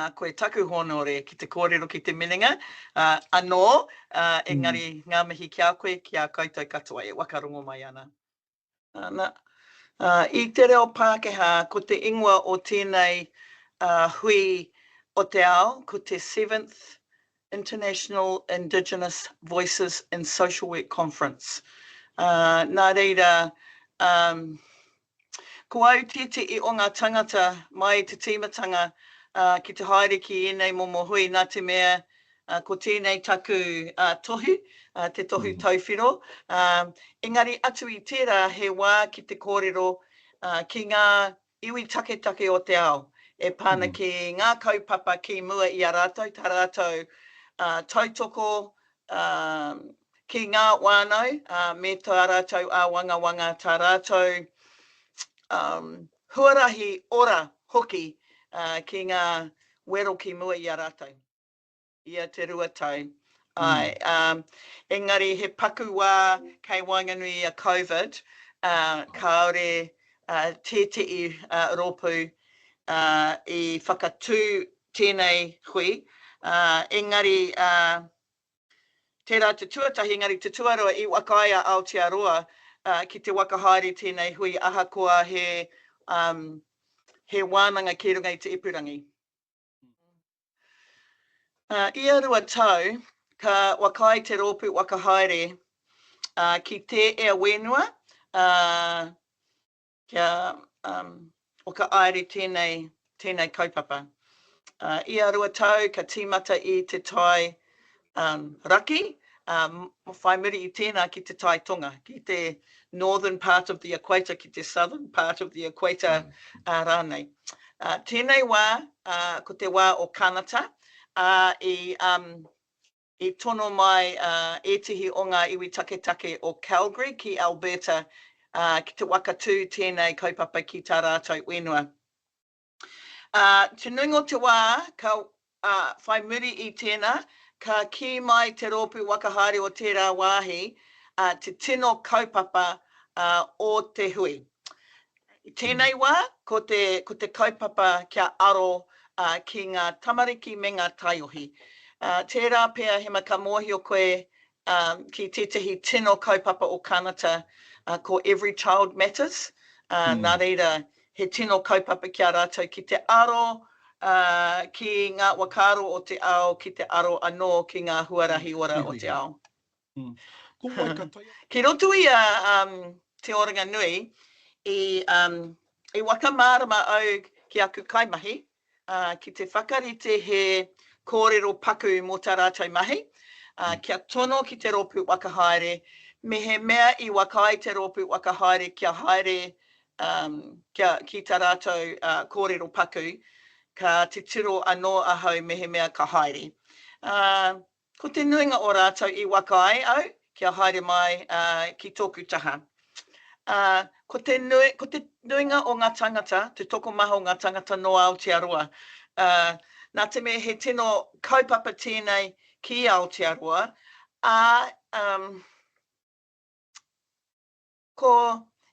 Tēnā koe taku hōnore ki te kōrero ki te minenga anō, engari ngā mihi ki a koe, ki a koutou katoa e whakarongo mai ana. Ana. I te reo Pākehā, ko te ingoa o tēnei hui o te ao, ko te Seventh International Indigenous Voices in Social Work Conference. Nā reira, Ko au tētehi o ngā tangata mai i te tīmatanga ki te haere ki ēnei momo hui nā te mea ko tēnei taku tohu, te tohu tauwhiro. Engari atu i tērā he wā ki te kōrero ki ngā iwi taketake o te ao e pā ana ki ngā kaupapa ki mua i a rātou, tā rātou tautoko ki ngā whānau me tā rātou āwangawanga, tā rātou huarahi ora hoki ki ngā wero ki mua i a rātou. Ia te 2 tau. Āe, engari he paku wā kei waenganui i a Covid, kāore tētehi rōpū i whakatū tēnei hui, engari Tērā te tuatahi, engari te tuarua i whakaae a Aotearoa ki te whakahaere tēnei hui ahakoa he, um, he wānanga ki runga i te ipurangi. Uh, ia 2 tau, ka whakaae te rōpū whakahaere uh, ki te ea whenua, uh, kia um, whakahaere tēnei, tēnei kaupapa. Uh, ia 2 tau ka tīmata i te tai um, raki, um, whai muri i tēnā ki te tai tonga, ki te northern part of the equator, ki te southern part of the equator uh, rānei. Uh, tēnei wā, uh, ko te wā o Kanata, uh, i, um, i tono mai ētehi o ngā iwi taketake o Calgary ki Alberta ki te whakatū tēnei kaupapa ki tā rātou whenua. Te nuinga o te wā, ka whai muri i tēnā, ka kī mai te rōpū whakahaere o tērā wāhi te tino kaupapa o te hui. I tēnei wā, ko te, ko te kaupapa kia aro ki ngā tamariki me ngā taiohi. Tērā pea, Hema, ka mōhio koe ki tētehi tino kaupapa o Kānata, ko Every Child Matters. Nā reira, he tino kaupapa ki a rātou ki te aro ki ngā whakaaro o te ao, ki te aro anō ki ngā huarahi ora o te ao. Ko wai ka taea? Ki roto i a Te Oranga Nui, i, i whakamārama au ki aku kaimahi, ki te whakarite he kōrero paku mō tā rātou mahi, kia tono ki te rōpū whakahaere, mehemea i whakaae te rōpū whakahaere kia haere kia, ki tā rātou kōrero paku, ka titiro anō ahau mehemea ka haere. Ko te nuinga o rātou i whakaae au kia haere mai ki tōku taha. Ā, ko te nui, ko te nuinga o ngā tāngata, te tokomaha o ngā tāngata nō Aotearoa. Ā, nā te mea he tino kaupapa tēnei ki Aotearoa, ā, um, Ko,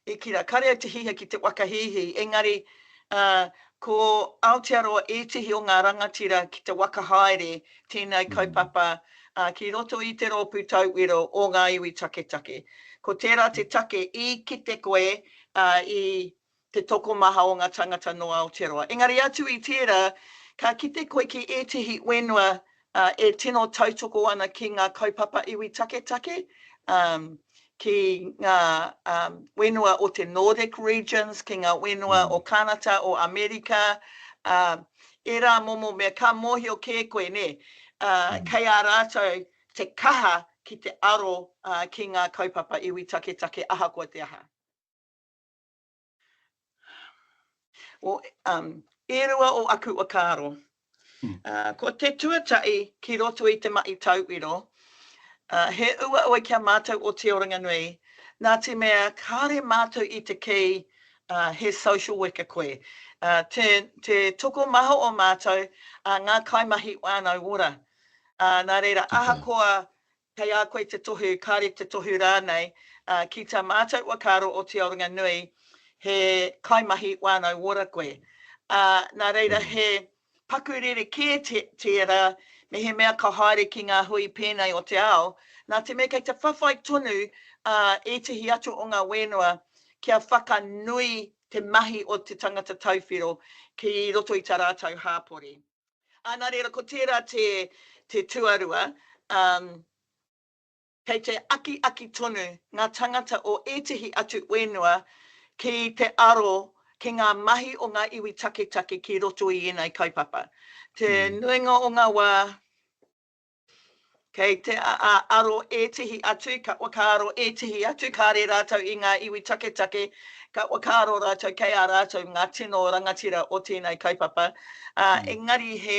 e kī rā, kare au te hiahia ki te waka hīhī, engari, ā, ko Aotearoa ētehi o ngā rangatira ki te waka haere tēnei kaupapa, ā, ki roto i te rōpū tauwero o ngā iwi taketake. Ko tērā te take i kite koe, ā, i te tokomaha o ngā tangata nō Aotearoa. Engari atu i tērā, ka kite koe ki ētehi whenua e tino tautoko ana ki ngā kaupapa iwi taketake, ki ngā whenua o te Nordic regions, ki ngā whenua o Kānata, o Amerika, ērā momo mea, ka mōhio kē koe, nē, kei a rātou te kaha ki te aro ki ngā kaupapa iwi taketake ahakoa te aha. O, um, e rua o aku whakaaro. Uh, ko te tuatahi ki roto i te mahi tauwiro, uh, he uaua ki a mātou o Te Oranganui, nā te mea kāre mātou i te kī uh, he social worker koe. Uh, te, te tokomaha o mātou, uh, ngā kaimahi whānau ora. Uh, nā reira, ahakoa Kei a koe te tohu, kāre te tohu rānei, ā, ki tā mātou whakaaro o Te Oranganui, he kaimahi whānau ora koe. Ā, nā reira he Paku rerekē tērā mehemea ka haere ki ngā hui pēnei o te ao, nā te mea kei te whawhai tonu ētehi atu o ngā whenua kia whakanui te mahi o te tangata tauwhiro ki roto i tā rātou hāpori. Ā, nā reira, ko tērā te, te tuarua, um, kei te akiaki tonu ngā tangata o ētehi atu whenua ki te aro ki ngā mahi o ngā iwi taketake ki roto i ēnei kaupapa. Te nuinga o ngā wā, Kei te aro ētehi atu, ka whakaaro ētehi atu, kāre rātou i ngā iwi taketake, ka whakaaro rātou kei a rātou ngā tino rangatira o tēnei kaupapa. Ā, engari he,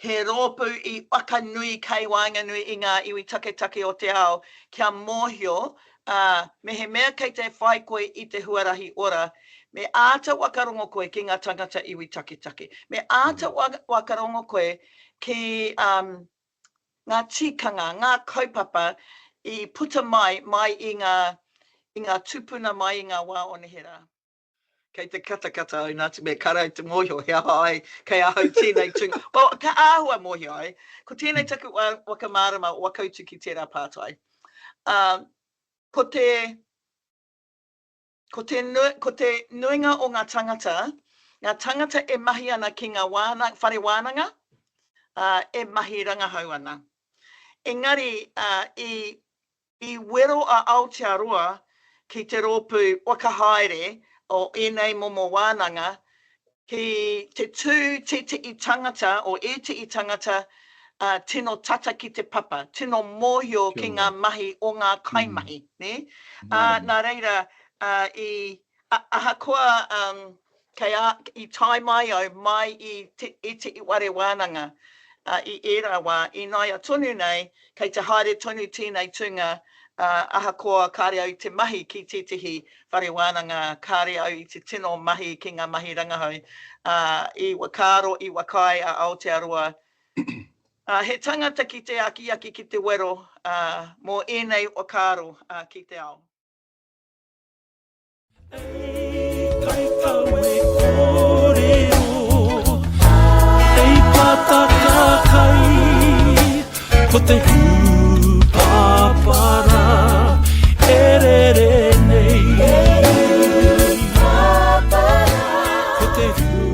he rōpū i whakanui kei waenganui i ngā iwi taketake o te ao kia mōhio, ā, mehemea kei te whai koe i te huarahi ora, me āta whakarongo koe ki ngā tangata iwi taketake. Me āta whakarongo koe ki um, ngā tikanga, ngā kaupapa i puta mai, mai i ngā, i ngā tūpuna mai i ngā wā o neherā. Kei te katakata au nā te mea kāre au te mōhio he aha ai kei ahau tēnei tūnga. Well, ka āhua mōhio ai. Ko tēnei taku whakamārama, whakautu ki tērā pātai. Um, ko te, Ko te, ko te nuinga o ngā tangata, ngā tangata e mahi ana ki ngā wāna, whare wānanga, ā, e mahi rangahau ana. Engari, ā, i, i wero a Aotearoa ki te rōpū whakahaere o ēnei momo wānanga ki te tū tētehi tangata o ētehi tangata tino tata ki te papa, tino mōhio ki ngā mahi o ngā kaimahi, nē? Ā, nā reira, i, ahakoa kei a, i tae mai au mai i ētehi whare wānanga i ērā wā, ināia tonu nei, kei te haere tonu tēnei tūnga, ahakoa kāre au i te mahi ki tētehi whare wānanga, kāre au i te tino mahi ki ngā mahi rangahau, ā, i whakaaro, i whakaae a Aotearoa, ā, he tangata ki te akiaki, ki te wero, ā, mō ēnei whakaaro, ā, ki te ao. Ei kaikawe kōrero, ei pātaka kai, ko te hūpāpara e rere nei. Ko te hūpāpara.